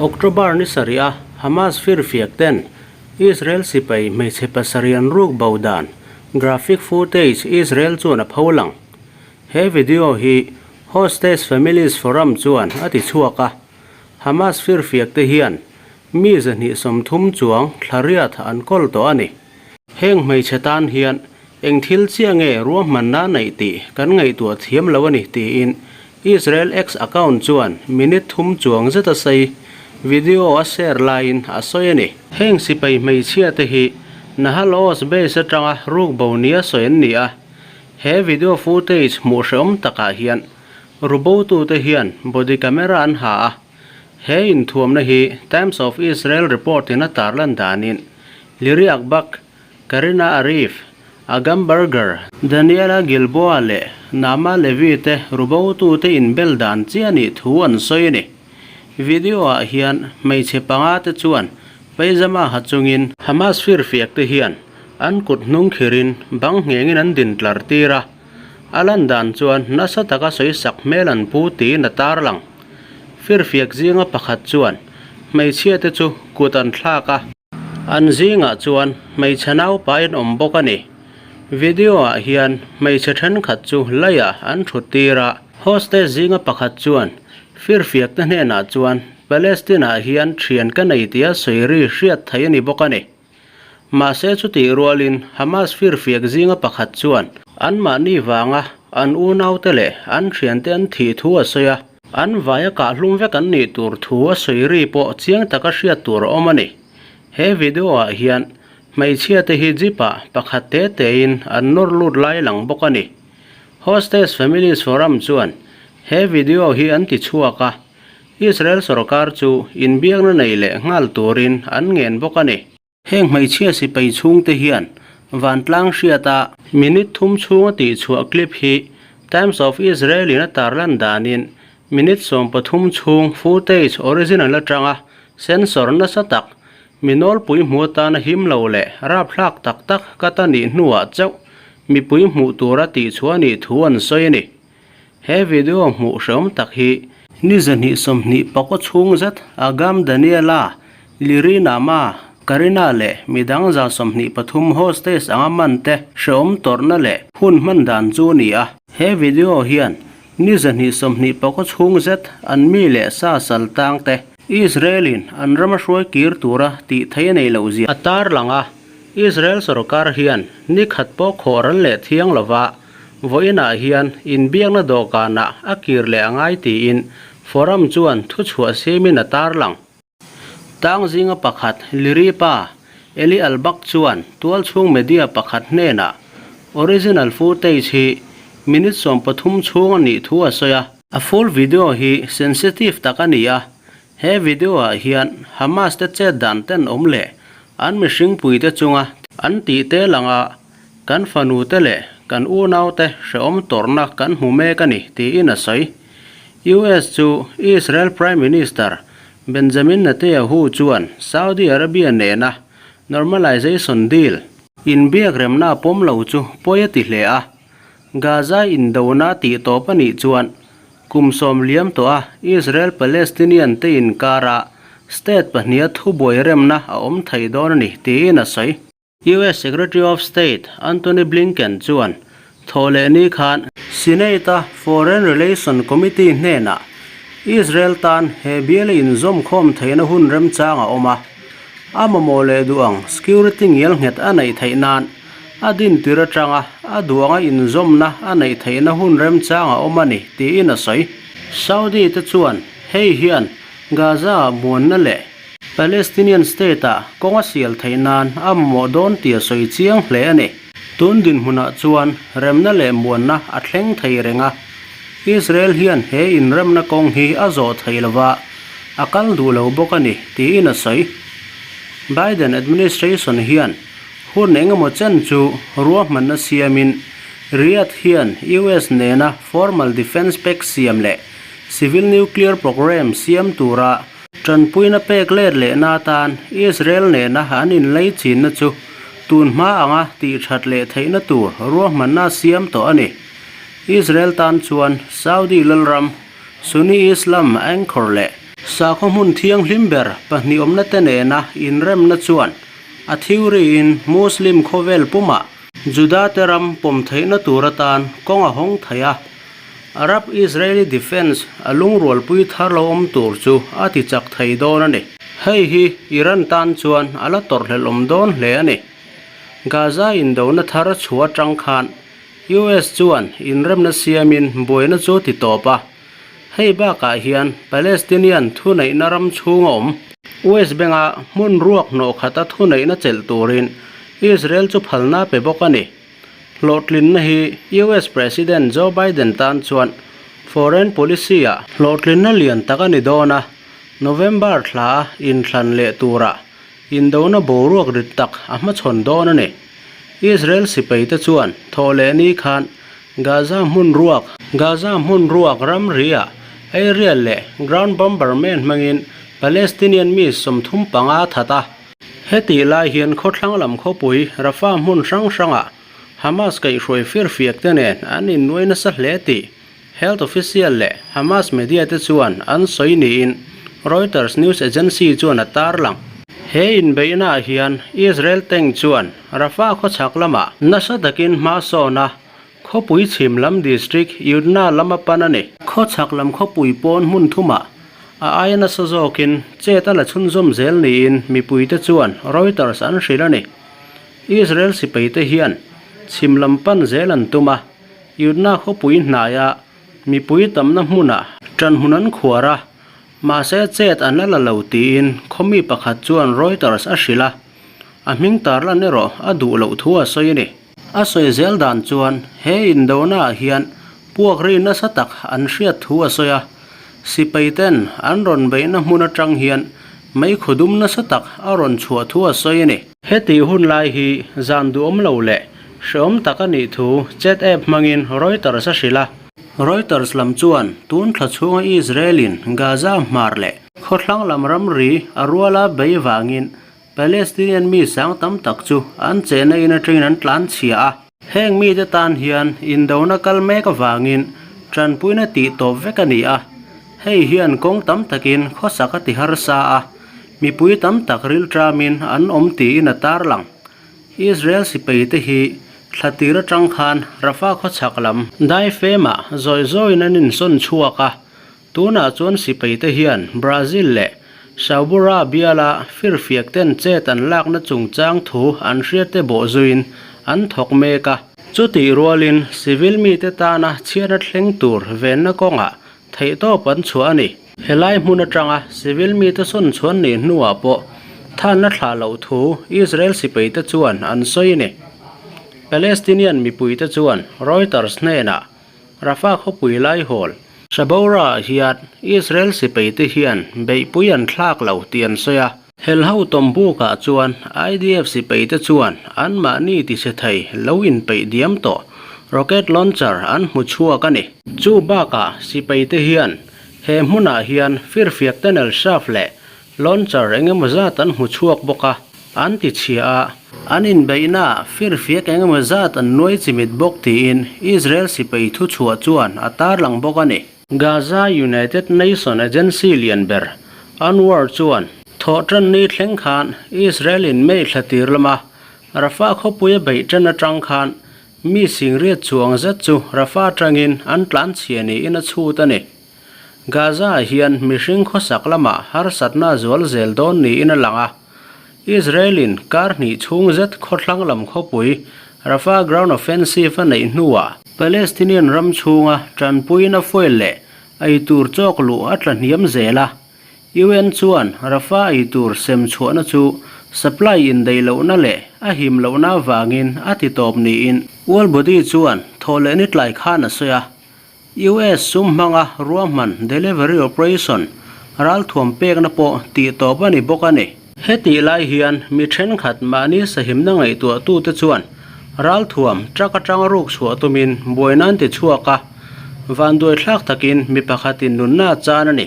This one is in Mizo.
October ni sarih a Hamas firfiak ten Israel sipai hmeichhe pasarih an ruk bo dan graphic footage Israel chuan a pho lang. He video hi Hostage Families Forum chuan a ti chhuak a, Hamas firfiak te hian mi 230 chuang thla riat an kawl tawh a ni. Heng hmeichhe tan hian eng thil chiah nge ruahmanna neih tih kan ngaihtuah thiam lo a ni tiin Israel X account chuan minute thum chuang zeta sei video a share laiin a sawi a ni. Heng sipai hmeichhia te hi Nahal Oz base atanga rukbo nia sawi an ni a, he video footage hmuh hrehawm takah hian rubotute hian body camera an ha a, he inthuamna hi Times of Israel report in a tarlan danin Liri Akbak, Karina Ariev, Agam Berger, Daniela Gilboa leh Naama Levy te rubotute inbel dan chiah nih thu an sawi a ni. Video-ah hian hmeichhe panga te chuan paijama ha chungin Hamas firfiak te hian an kut hnung khirin bang nghengin an din tlar tir a, a lan dan chuan nasa taka sawi sak hmel an pu tiin a tarlang. Firfiak zinga pakhat chuan hmeichhia te chu kut an thlak a. An zingah chuan hmeichhe naupain awm bawk a ni. Video ah hian hmeichhe thenkhat chu leiah an thut tir a. Hostage zinga pakhat chuan firfiak te hnenah chuan Palestine ah hian thian ka nei tia sawi ri hriat thei a ni bawk a ni. Mahse chutih rualin Hamas firfiak zinga pakhat chuan anmahni vanga an unaute leh an thiante an thih thu a sawi a. An vaia kahhlum vek an nih tur thu a sawi ri pawh chiang taka hriat tur a awm a ni. He video ah hian hmeichhia te hi jeep ah pakhat te te in an nawr lut lai lang bawk a ni. Hostage Families Forum chuan he video hi an ti chhuak a, Israel sorkar chu inbiakna nei leh nghal turin an ngen bawk a ni. Heng hmeichhia sipai chhungte hian vantlang hriata minute thum chhunga tihchhuah clip hi Times of Israel in a tarlan danin minute 13 chhung footage original atanga censor nasa tak mi nawlpui hmu atana him lo leh rapthlak tak tak ka ta nih hnuah chauh mipui hmuh tura tihchhuah nih thu an sawi a ni. He video hmuh hreawm tak hi ni 220 pakaw chhung zet Agam Daniela, Liri Nama, Karina leh midang 123 hostage anga man te hreawm tawrhna leh hun hman dan chu a ni a. He video hian ni 220 pakaw chhung zet an mi leh sa sal tang te Israel in an rama hruai kir tura tih theih a nei loh zia a tarlang a. Israel sorkar hian ni khat pawh khawh ral leh thiang lova Vawiinah hian inbiakna dawhkanah a kir leh a ngai tiin Forum chuan thuchhuah siamin a tarlang. Tang zinga pakhat Liri pa Eli Albak chuan tualchhung media pakhat hnenah original footage hi minute 13 chhung a nih thu a sawi a. A full video hi sensitive tak a ni a, he video ah hian Hamas te chet dan ten awm leh an mihringpuite chunga an tih te langa Kan fanu te leh kan unau te hrehawm tawrhna kan hmu mek a ni, tiin a sawi. US chu Israel Prime Minister Benjamin Netanyahu chuan Saudi Arabia nena normalization deal, inbiak remna pawm lo chu pawi a ti hle a, Gaza indona tih tawp a nih chuan kum sawm liam tawh a Israel-Palestinian te inkara state pahniha thubuai remna a awm thei dawn a ni, tiin a sawi. US Secretary of State Antony Blinken chuan thaw leh ni khan Senate-a Foreign Relations Committee hnenah Israel tan he bial a inzawm khawm theihna hun remchang a awm a, a mamawh leh duh ang security ngial nghet a neih theih nan a din tir atanga a duh anga inzawmna a neih theihna hun remchang a awm a ni tiin a sawi. Saudi te chuan hei hian Gaza-ah muanna leh Palestinian state-ah kawng a sial theih nan a mamawh dawn tih a sawi chiang hle a ni. Tun dinhmunah chuan remna leh muanna a thleng thei reng a, Israel hian he inremna kawng hi a zawh thei lova, a kal duh lo bawk a ni, tiin a sawi. Biden administration hian hun engemaw chen chu ruahmanna siamin Riyadh hian US nena formal defence pact siam leh civil nuclear programme siam tura Tanpuina pek let lehna atan Israel nena an inlei chinna chu tun hma anga tih that leh theihna tur ruahmanna siam tawh a ni. Israel tan chuan Saudi lalram, Sunni Islam anchor leh Sakhaw hmun thianghlim ber pahnih awmna te nena inremna chuan a theory-in Muslim khawvel pumah Juda te ram pawm theihna tur atan kawng a hawng thei a. Arab-Israeli defence a lungrualpui thar lo awm tur chu a ti chak thei dawn a ni. Hei hi Iran tan chuan a la tawrhhlelh awm dawn hle a ni. Gaza indona thar chhuah atang khan US chuan inremna siamin buaina chu ti tawp a. Hei bakah hian Palestinian thuneihna ram chhung a awm. West Bank-a hmun ruak hnawh khata thuneihna chelh turin Israel chu phalna pe bawk a ni. Hlawhtlinna hi US President Joe Biden tan chuan foreign policy-ah hlawhtlinna lian tak a ni dawn a, November thla inthlan leh turah indona boruak rit tak a hmachhawn dawn a ni. Israel sipaite chuan thawhlehni khan Gaza hmun ruak Gaza hmun ruak ramri-ah aerial leh ground bombardment hmangin Palestinian mi 35 that a. Hetih lai hian khawthlang lam khawpui Rafah hmun hrang hrangah Hamas kaihhruai firfiak te nen an innuai nasa hle tih health official leh Hamas media te chuan an sawi niin Reuters news agency chuan a tarlang. He inbeihnaah hian Israel tank chuan Rafah khawchhak lamah nasa takin hma sawn a, khawpui chhim lam district Yudna lam a pan a ni. Khawchhak lam khawpui pawn hmun thumah a aia nasa zawkin chet a la chhunzawm zel niin mipuite chuan Reuters an hrilh a ni. Israel sipaite hian chhim lam pan zel an tum a, Yudna khawpui hnaia mipui tamna hmunah ṭanhmun an khuar a, mahse chet an la la lo tiin khawmi pakhat chuan Reuters a hrilh a. A hming tarlan erawh a duh loh thu a sawi a ni. A sawi zel dan chuan he indonaah hian puak ri nasa tak an hriat thu a sawi a, sipai ten an rawn beihna hmun atang hian meikhu dum nasa tak a rawn chhuah thu a sawi a ni. Hetih hun lai hi zan duhawm lo leh hrehawm tak a nih thu chat app hmangin Reuters a hrilh a. Reuters lam chuan tun thla chhunga Israel-in Gaza hmar leh khawthlang lam ramri a ruala bei vangin Palestinian mi sang tam tak chu an chehna in atangin an tlan chhia a. Heng mite tan hian indona kal mek avangin tanpuina tih tawp vek a ni a. Hei hian kawng tam takin khawsak a ti harsa a, mipui tam tak rilṭamin an awm tiin a tarlang. Israel sipaite hi thla tir atang khan Rafah khawchhak lam daifemah zawi zawiin an insawn chhuak a, Tunah chuan sipaite hian Brazil leh Saubura biala firfiak ten chet an lakna chungchang thu an hriatte bawhzuiin an thawk mek a. Chutih rualin civil mite tana chhiatna thleng tur venna kawngah theihtawp an chhuah a ni. Helai hmun atanga civil mite sawn chhuan nih hnuah pawh thanna thlah loh thu Israel sipaite chuan an sawi a ni. Palestinian mipuite chuan Reuters hnenah Rafah khawpui laihawl Shaboura ah hian Israel sipaite hian beihpui an thlak lo tih an sawi a. Helho tawmbukah chuan IDF sipaite chuan anmahni tichhe thei lo inpeih diam tawh rocket launcher an hmu chhuak a ni. Chu bakah sipaite hian he hmunah hian firfiak tunnel shaft leh Launcher engemaw zat an hmu chhuak bawk a, an ti chhia a. An inbeihnaah firfiak engemaw zat an nuai chimit bawk tiin Israel sipai thuchhuah chuan a tarlang bawk a ni. Gaza United Nation agency lian ber UNRWA chuan thawhtan ni thleng khan Israel-in May thla tir lama Rafah khawpui a beih tan atang khan mi singriat chuang zet chu Rafah atangin an tlanchhia niin a chhut a ni. Gaza-ah hian mihring khawsak lamah harsatna a zual zel dawn niin a lang a. Israel-in kar hnih chhung zet khawthlang lam khawpui Rafah ground offensive a neih hnuah Palestinian ram chhunga tanpuiin a fuel leh eitur chawk luh a tla hniam zel a. UN chuan Rafah eitur sem chhuahna chu supply indaih lohna leh a him lohna avangin a ti tawp niin World Body chuan thawhlehni tlai khan a sawi a. US sum hmanga ruahman delivery operation ralthuam pekna pawh tih tawp a ni bawk a ni. Hetih lai hian mi thenkhat mahni sahimna ngaihtuahtute chuan ralthuam truck atanga ruk chhuah tumin buaina an ti chhuak a, vanduai thlak takin mi pakhatin nunna a chan a ni.